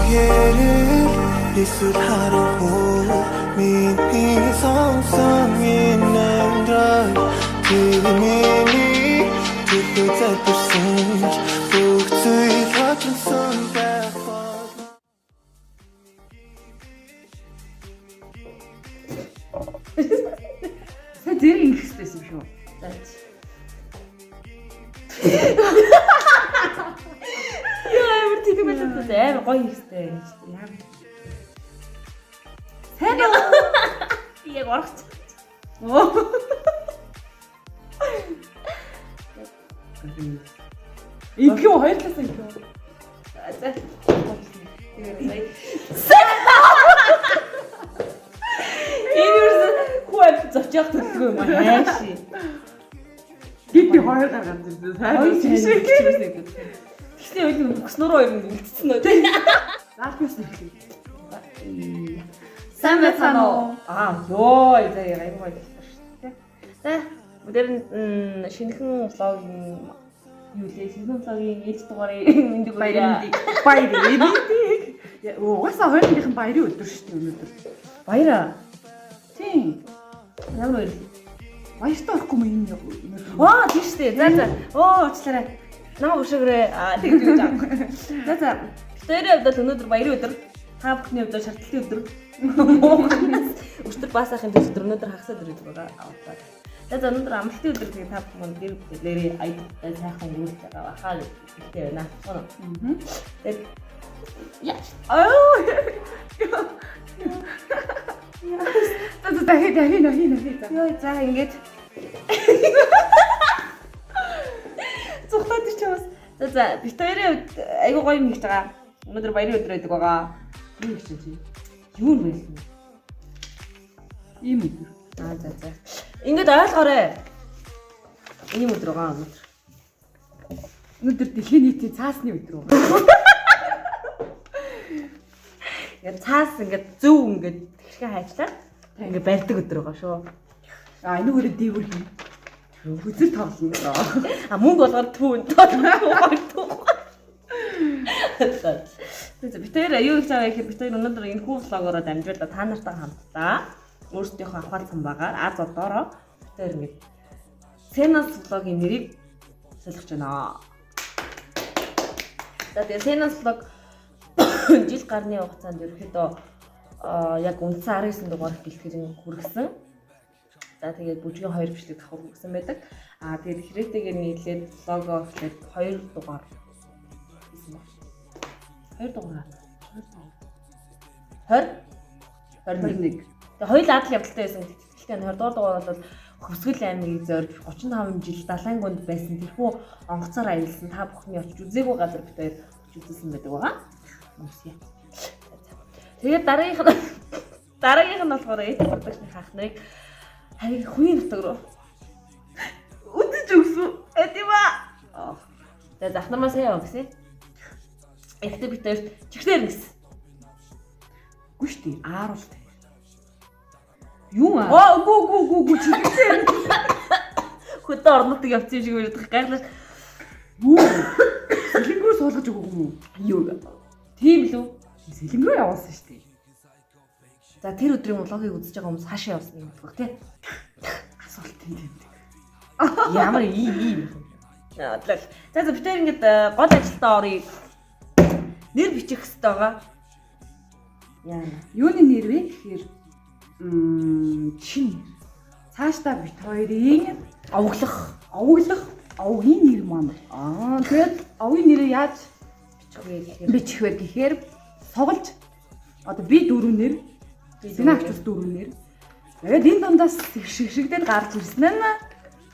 Ихээр эсвэл харанхуй миний сонсон энэ амьдрал миний төлөө залбирсан ч бүх зүйл хожинсон байх бол. Сая зэрэг ингэх хэрэгтэй юм шүү. За. Яа, амар тэнэг байлаа. Амар гоё хийх хэрэгтэй гэж. Ямар. Сайн уу? Яг орох. Оо. Идэх юм хоёр талаас идэх юм. За. Тэгээд Энэ юусэн хүү аль зочоох төлөвлөгөө юм аа. Хайши. Бид би хоёр гаргаад ирсэн. Сайн Хоёр тийш. чимсэн. Тэгсний үйл өгснөрөө хоёр нь үлдсэн үү те. Заалбиус нэрлээ. Сайн байцгаана уу? Аа, ёо, за аягүй гоё болсон шүү дээ. За, өдөр нь шинэхэн влогийн юу лээ? Шинэхэн влогийн ээлж дугаарын мэндийг Баярын баярын мэндийг. Угаасаа хоёрынх нь баярын өдөр шүү дээ өнөөдөр. Баяраа. Тийм. Ямар баяр? Баяртай орохгүй юм энэ өнөөдөр. Аа, тийм шүү дээ. За за. Оо, уучлаарай. Намайг өшөөгөрэй. Аа, тэгж үгж байгаа. За за. Битэрийн хувьд бол өнөөдөр баярын өдөр. Та бүхний хувьд бол шартлын өдөр. Өчтөр бас ахын төс өдөр өнөөдөр хагас өдөр гэдэг байгаа. Аа. За за, өнөөдөр амралтын өдөр тэгээ та бүхэн гэр бүлээрээ аялалтай сайхан өнгөрүүлж байгаа бахаа гэж хэлтэй байна. Тэгээд яа. Аа. За за дахи дахи дахи дахи. Йоо, за ингээд зүхтаад ирчих бас. За за, бит хоёрын хувьд айгуу гоё юм хийж байгаа. Өнөөдөр баярын өдөр байдаг байгаа. Юу гэж чи? Юу юм бэ? Ийм өдөр. Аа за за. Ингээд ойлгоорой. Ийм өдөр байгаа өнөөдөр. Өнөөдөр дэлхийн нийтийн цаасны өдөр байгаа. Ингээд цаас ингээд зөв ингээд тэгшгэ хайчлаа. Ингээд барьдаг өдөр байгаа шүү. Аа энэ үрээ дээгүүр хий. Хөзөр тоглоно. А мөнгө болгоод түүн тоолох түүх. За бид хоёр юу гэж байгаа гэхээр бид хоёр өнөөдөр энэ хүү влогоороо дамжуулаад та нартай хамтдаа өөрсдийнхөө авахар цамбагаар аз одоороо бид хоёр ингээд Сенас влогийн нэрийг солих байна. За тэгээ Сенас влог жил гарны хугацаанд ерөнхийдөө яг үндсэн 19 дугаар бэлтгэл хүргэсэн. За тэгээд бүжгийн 2 бичлэг давхар хүргэсэн байдаг. Аа тэгээд хэрэгтэйгээр нийлээд влогоо эхлээд 2 дугаар хийсэн байна. 2 дугаар. 20 21. Тэгээд хоёул адал явдалтай байсан гэдэг итгэлтэй 20 дугаар дугаар бол Хөвсгөл аймгийг зорж 35 жил далайн гонд байсан тэрхүү онгоцоор аялсан та бүхний очиж үзээгүй газар бид хоёр очиж үзсэн байдаг байгаа. Үсье. Тэгээд дараагийнх нь болохоор Эт продакшны хахныг харин хүний нутаг руу үдэж өгсөн. Эдима. За зах нар маань сайн яв гэсэн. Эхтэй бид хоёрт чигтэр гэсэн. Үгүй шүү дээ. Ааруул тэр. Юу аа? Аа үгүй үгүй үгүй үгүй чигтэр. Хөдөө орнотог явцсан юм шиг байдаг. Гайхлаа. Юу? Сэлэнгрүү суулгаж өгөх юм уу? Юу? Тийм лүү? Сэлэнгрүү явуулсан шүү дээ. За тэр өдрийн влогийг үзэж байгаа хүмүүс хаашаа явсан юм болох те. Асуулт тийм тэмдэг. Ямар ийм ийм юм. За за бид хоёр ингээд гол ажилдаа оръё. Нэр бичих хэрэгтэй байгаа. Яа. Юуны нэр вэ гэхээр чин. Цаашдаа бит хоёрын Овглох овоглох овгийн нэр маань. Аа тэгээд овгийн нэрээ яаж бичих вэ гэхээр бичих вэ гэхээр сугалж одоо би дөрөв нэр, Сина агч бас дөрөв нэр. Тэгээд энэ дундаас шигшигдээд гарч ирсэн нь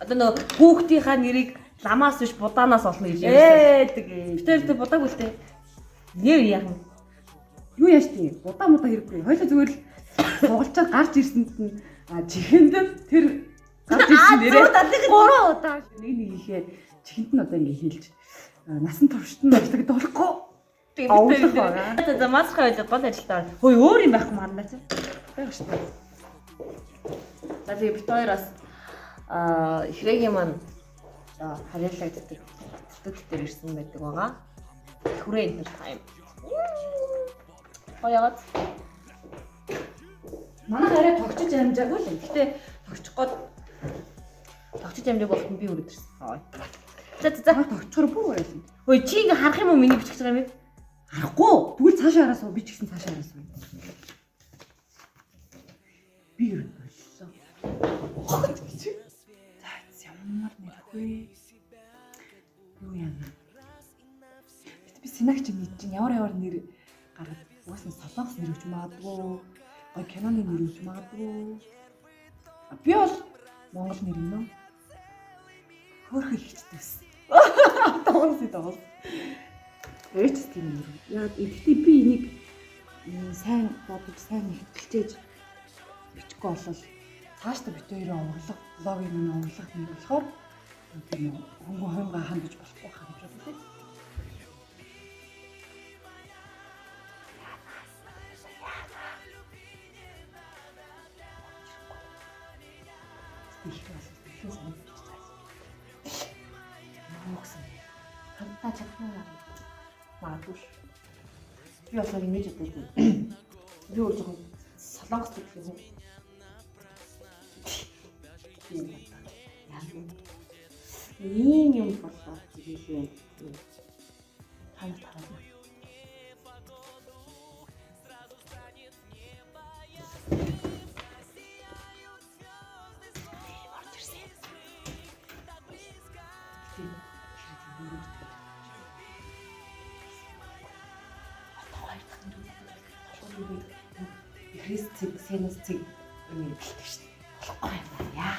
одоо нөгөө хүүхдийнхаа нэрийг ламаас биш будаанаас олно гэж ярьсан. тэгээ. Бид хоёр тэ будааг үлтэй. Нэр яах юм? Юу яаж тийм будаа мудаа хэрэггүй. Хоёлаа зүгээр л сугалчаад гарч ирсэнд нь чихэнд нь тэр гарч ирсэн нэрээ гурван удаа нэг нэг ихээ чихэнд нь одоо ингэ хэлж насан туршид нь ажиллаг болохгүй. Овлох байгаа. За за маск байлаа гол ажилтаа. Хөөе өөр юм байхгүй марна чи. Байх шүү дээ. За тэгээ бид хоёр бас аа ихрэгийн маань за харьяалагддаг студи дээр ирсэн байдаг байгаа. Хүрээ энтертайм. Гоё яагаад? Манайх арай тогтож амжаагүй л. Гэтэ тогтчих гол Тогтож амжааг болоход би өрөөд ирсэн. За за за. тогтчихоор бүр уриална. Хөөе чи ингээ харах юм уу миний бичих байгаа юм бэ? Харахгүй. Тэгвэл цаашаа хараа суу. Би ч гэсэн цаашаа хараа суу. Би юу боллоо. За ямар нэр вэ? Юу яана? Би синагч нэг чинь ямар ямар нэр гаргад угаасаа солонгос нэр өгч магадгүй. Гой киноны нэр өгч магадгүй. Би бол монгол нэр юм уу? Хөөрхөн ихчтэй байсан. Тоонс тоонс. Эч тийм нэр. Яг гэхдээ би энийг сайн бодож, сайн ихтэлчээж бичихгүй болол цаашдаа бит хоёрын овоглох, блогийн минь овоглох нэр болохоор тийм хөнгөн хоймгоо хандаж болохгүй хаа гэж бодлоо. Их бас их санагдчих цааш. Юу гэсэн бэ? Хамтаа чадах юм аа. Магадгүй ш. Би болохоор ингэж боддог. Би өөр жоохон солонгос гэх юм уу? Тийм боддог. Яг ийм юм боллоо гэлээ. Та нарт харуулна. Орж ирсэн. Тийм хэрэг юм уу? Одоо хоёр дахь нэр толгой нэг Христ цэг, Сенас цэг юм хэлдэг шүү дээ. Болохгүй юм байна яа.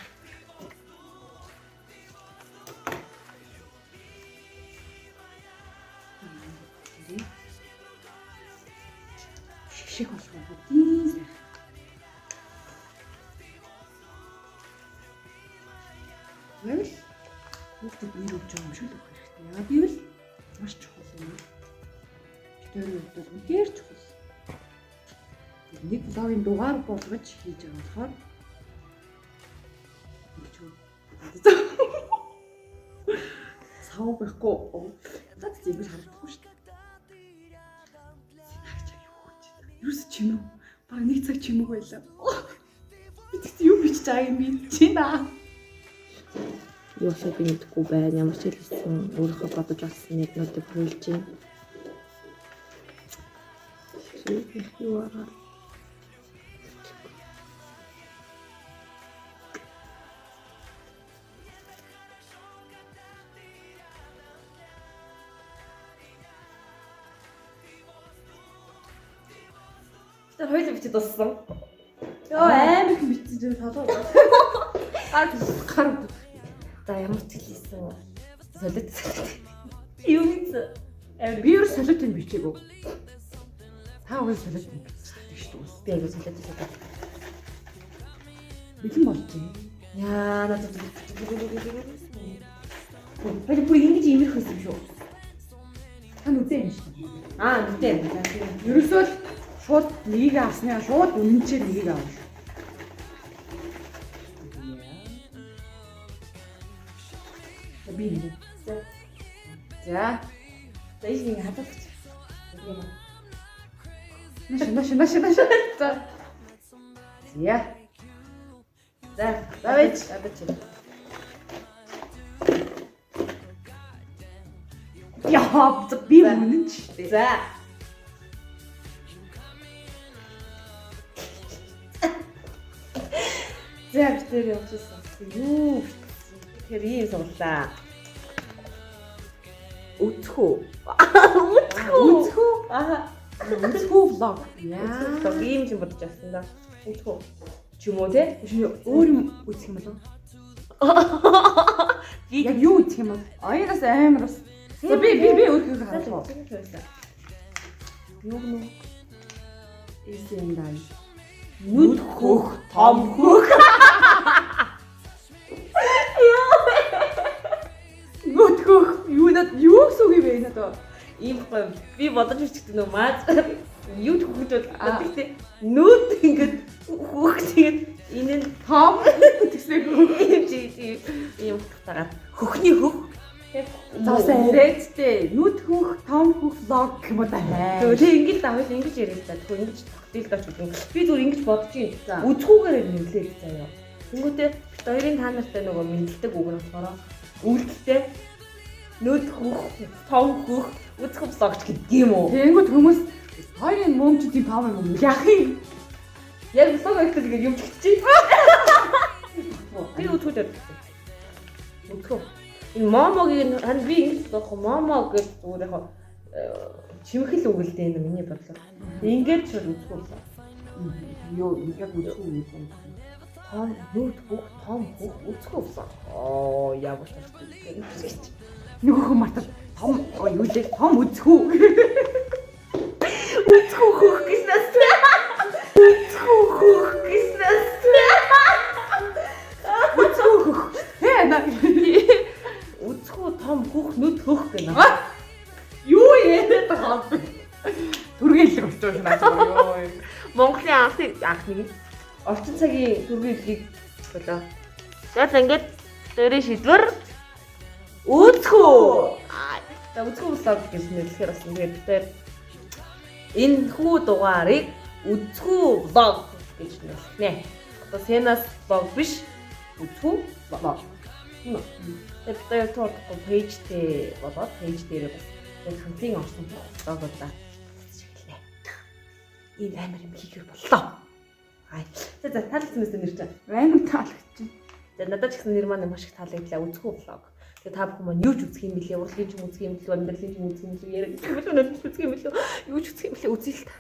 Шигших болох юм бүгдийн сайхан. Яг л хүүхдэд нэр өгч байгаа юм шиг л өгөх хэрэгтэй. Яагаад гэвэл маш чухал юм. Битүүрийн хувьд бол үнэхээр чухал. Нэг блогийн дугаар болгож хийж байгаа болохоор ингэж үү. Сав байхгүй. Надад ч ингэж харагдахгүй шүү дээ. Синагч юу гэж байна. Юус чимэв. Бараг нэг цаг чимэв байлаа. Би тэгт юу бичиж байгааг юм мэдчихэв. Юу болохоор би мэдэхгүй байна. Ямар ч хэлсэн өөрийнхөө бодож олсон нэрнүүдийг хуйлж байна. Юу араа. Тэр хоёул бичиж дууссан. Йоо амар их бичсэн чинь толгой. Гар гар. За ямар ч хэлсэн солиот. Юу гэсэн? Би ер нь солиот юм бичээгүй. Та үгүй солиот юм бичдэг шүү дээ. Би айгуу солиот солиот. Бэлэн болжээ. Яа надад Баяр бүр ингэж имерх байсан юм шүү. Та нүдэ юм шүү дээ. Аа нүдэ. Ерөөсөө л шууд нэгийг авсныгаа шууд үнэнчээр нэгийг авах шүү. За би нэг. За. За. За ийш нэг хадгалах. Маш маш маш маш. За. За. За, За байж. За байж. Яа, би үнэн ч шүү дээ. За. За би тэр явчихсан. Юу Тэгэхээр ийм суулаа. Өтхөө. Үзхүү. Аа. Үзхүү влог. Яа. Яа. Ийм юм бодож авсан да. Өтхөө. Ч юм уу те? Өөр юм үзэх юм болов? Би Яг юу үзэх юм бол? Аяраас амар бас. За би би би өөрхөө харуулах. Юу гэнэ? Эсэн дай. Нүд хөх, том хөх. Нүд хөх. Юу над юу гэсэн үг юм бэ энэ одоо? Ийм гоё. Би бодож бичдэг нөө маз. Юу ч хөхөж бол. Гэхдээ нүд ингээд хөх тэгээд энэ нь Том тэгсээ хөх. ийм чи ийм утгатайгаар хөхний хөх. Зовсон яриадтэй. Нүд хөх, том хөх vlog гэх юм уу та. Тэгээ ингэж л хоёул ингэж яриа л та. Тэгвэл ингэж тогтоолдооч гэдэг. Би зүгээр ингэж бодож юм. За. Үзхүүгээр нэрлээ л заяа. Тэнгүүтээ бит хоёрын та нартай нөгөө мэдлдэг үг нь болохоор үйлдэлтэй нүд хөх, том хөх, үзхүү vlog ч гэдэг юм уу? Тэнгүүд хүмүүс хоёрын мөм чи тийм том юм уу? Яах юм? Яг vlog хийхдээ ингээд юм чигтчих. Би үзхүү дээр. Үзхүү. Энэ момогийг нь харин би ингэж бодох момо гэж зүгээр яг чимхэл үг л дээ энэ миний бодлоор. Ингээд шууд үзхүү vlog. Юу яг үзэх үү юм. Том нүд хөх, том хөх, үзхүү vlog. Оо ямар тастай. Нөгөө хүн мартал том ой юу лээ том үзэх үү. Үзхүү хөх гэснээс. Үзхүү хөх гэснээс. Үзэх үү хөх. Тэ на. Үзхүү том хөх, нүд хөх гэнэ. Юу яриад байгаа юм бэ? Түргээлэг болчихсон юм аа. Йоо. Монголын анхны анхны орчин цагийн түргээлгийг болоо. За л ингээд дөрийн шийдвэр үзхүү. За үзхүү vlog гэж нэрлэхээр бас ингээд бид тэр энэ хүү дугаарыг үзхүү vlog гэж нэрлэх нэ. Одоо Сенас vlog биш үзхүү vlog. Тэгээд бид хоёр туудахгүй пэйжтэй болоод пэйж дээрээ бас яг хамтын орсон бүх vlog-уудаа татчих эхэлнэ. Ийм амар юм хийхэр боллоо. Ай. За за таалагдсан мэт нэр чинь. Амар таалагдчих. За надад ч гэсэн нэр маань маш их таалагдлаа. Үзэхүү vlog. Тэгээ та бүхэн маань юу ч үзэх юм бэлээ? Урлагийн ч юм үзэх юм бэлээ? Амьдралын ч юм үзэх юм бэлээ? Яриаг юм бэлээ? Өнөөдөр үзэх юм бэлээ? Юу ч үзэх юм бэлээ? Үзье л та.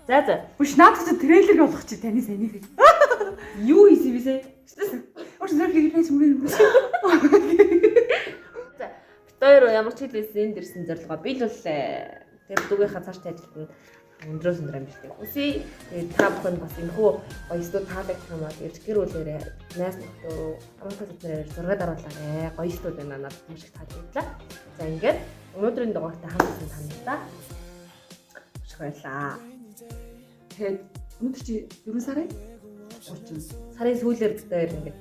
За за. Бүш наад чи трейлер болох чи таны санийх. Юу хийсэн бэ сая? Ууч нэр хийлээс мөрөн. За бит хоёр ямар ч хэлээс энд ирсэн зорилгоо биелүүллээ. Тэр дүгийнхаа цааш ажилд нь өндрөөс өндөр амжилтыг хүсье. Тэгээд та бүхэн бас энэхүү гоё студ таалагдах юм бол ирж гэр бүлээрээ найз нөхдөөрөө амтаа зүтнэрээр зураг даруулаарэ. Гоё студ байна надад маш их таалагдлаа. За ингээд өнөөдрийн дугаартай хамтсан танилцаа. Маш их баярлалаа. Тэгээд өнөөдөр чи 4 сарын 30. Сарын сүүлээр бит хоёр ингээд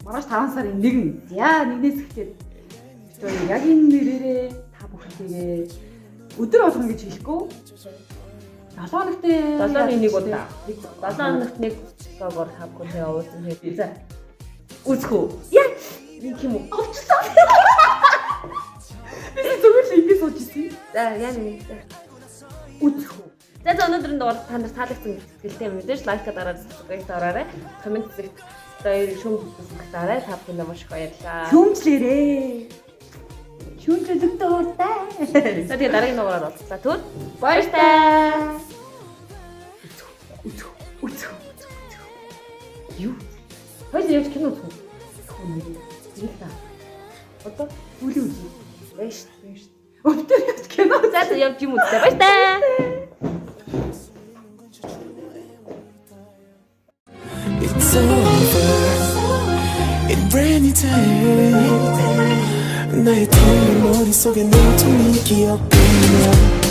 Маргааш 5 сарын 1. За нэгнээс эхлээд бид хоёр яг энэ нэрээрээ та бүхэнтэйгээ өдөр болгоно гэж хэлэхгүй. 7 хоногт 7-ны нэг удаа. 7 хоногт нэг vlog-оор та бүхэнтэй уулзсан. Тэгээд за үзэх үү? Яа. Нэг юм уу? Овчлоо. Би зүгээр л ингэ сууж ирсэн. За яа нэг. Үзэх үү. За за өнөөдрийн дугаар та нар таалагдсан гэлтэй мэдээж лайк дараад subscribe дараарай. Коммент хэсэгт одоо шүүмж үзсэн дараарай. Та бүхэндээ маш их баярлалаа. Шүүмжлээрээ. Шүүмжлэх дуртай. За тэгээ дараагийн дугаараар уулзлаа. Түр баяртай. Үзэх үү. Үзэх үү. Юу? Хоёул явж кино үзэх үү? Тэгэл та. Одоо Үли үзье. баяш. Өвтөр явж кино. За за явж юм үзлээ. Баяртай. It's over in rainy day 나의 텅빈 머릿속에 온통 네 기억뿐이야.